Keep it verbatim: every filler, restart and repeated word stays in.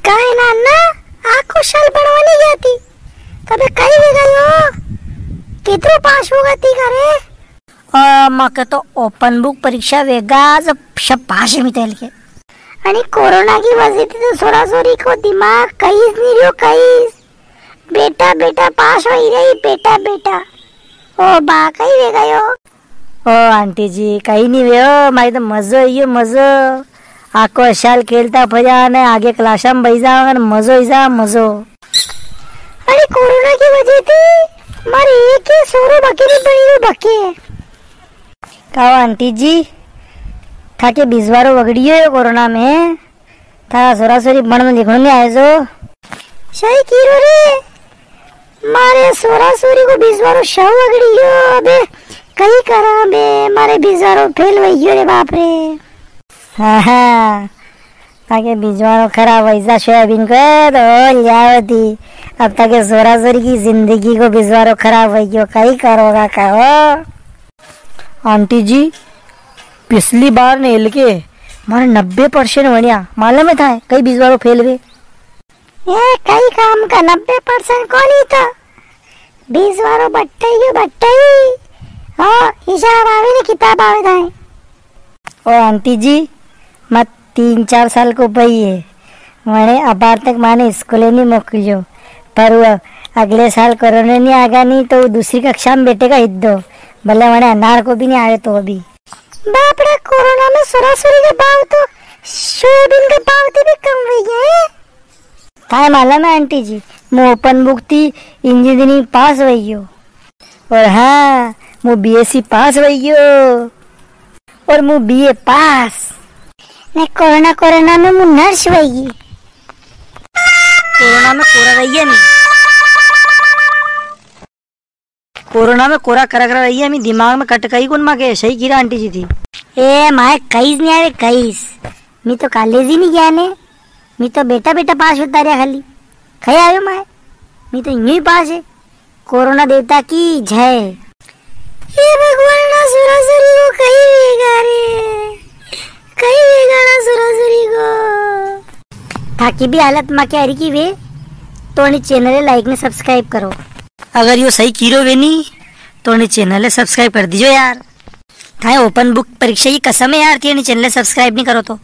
काई नाना, आखो साल भणवा नी गया थी, तबे कई वे गयो? कितरो पास होगा ती का रे? आ, माके तो ओपन बुक परीक्षा वेगा, जब सब पास है मिटेल के। अरे कोरोना की वजह से तो सोरा सोरी को दिमाग कईस नी रियो, कईस। बेटा, बेटा पास वई रही, बेटा, बेटा। ओ बा, कई वे गयो? ओ आंटी जी, कई नी वे, ओ, मारी तो मजो ही मजो। आखो साल खेलता फरिया ने आगे क्लास में बई जावा ने मजो ही जा, मजो। अरे कोरोना की वजह थी मारे एक ही सोरो बाकी नी बनी रो बाकी। काओ आंटी जी, थाके बिजवारो वगड़ियो है कोरोना में, थारा सोरा सोरी भणने लिखने नी आए जो। सही कीरो रे, मारे सोरा सोरी को बिजवारो सव वगड़ी गयो। अबे कई करा बे, मारे बिजवारो फेल वई गयो रे बाप रे। हाँ, हाँ, ताके बिजवारो खराब वई जा सोयाबीन को तो हो जावती। अब ताके सोरा सोरी की जिंदगी को बिजवारो खराब वई गयो, कई करोगा कहो? आंटी जी, पिछली बार ने इलके मारे नब्बे परसेंट वणिया, मालूम है थाए, कई बिजवारो फेल वे। ए, कई काम का नब्बे परसेंट कोनी तो। बिजवारो बट्टई यो बट्टई। हाँ, हिसाब आवे ने किताब आवे थाए। ओ आंटी जी, मत तीन चार साल को भई है। वणे अबार तक माने स्कूले नी मोकलियो। पर वो अगले साल कोरोना नी आगा नी तो वो दूसरी कक्षा में बैठेगा हिद्दो। भले वणे अनार को भी नी आवे तो भी। बापड़ा, कोरोना में सोरा सोरी के भाव तो सोयाबीन के भाव थी भी कम वई गया है। थाए मालूम है आंटी जी, मु ओपन बुक थी इंजीनियरिंग पास वई गयो। और हाँ, मु बीएससी पास वई गयो। और मु बीए पास। ने कोरोना, कोरोना में मु नर्स वई गई। कोरोना में कोरा रही है नी। कोरोना में कोरा करा करा रही है, मी दिमाग में कटकाई कोन माके, सही कीरा आंटी जी थी। ए माय, कईस नी आवे, कईस। मी तो कॉलेज ही नी गया ने। मी तो बेटा बेटा पास होता रहा खाली। कई आवे माय, मी तो यूं ही पास है। कोरोना देवता की जय। हे भगवान, ना सोरा सोरी को कई वेगा रे, कई वेगा ना सोरा सोरी को। थाकी भी हालत माके हरी की वे, तो अणी चैनल लाइक ने सब्सक्राइब करो। अगर यो सही कीरो वे नी, तो अणी चैनल सब्सक्राइब कर दीजो यार। थाए ओपन बुक परीक्षा की कसम है यार, थी अणी चैनल सब्सक्राइब नी करो तो।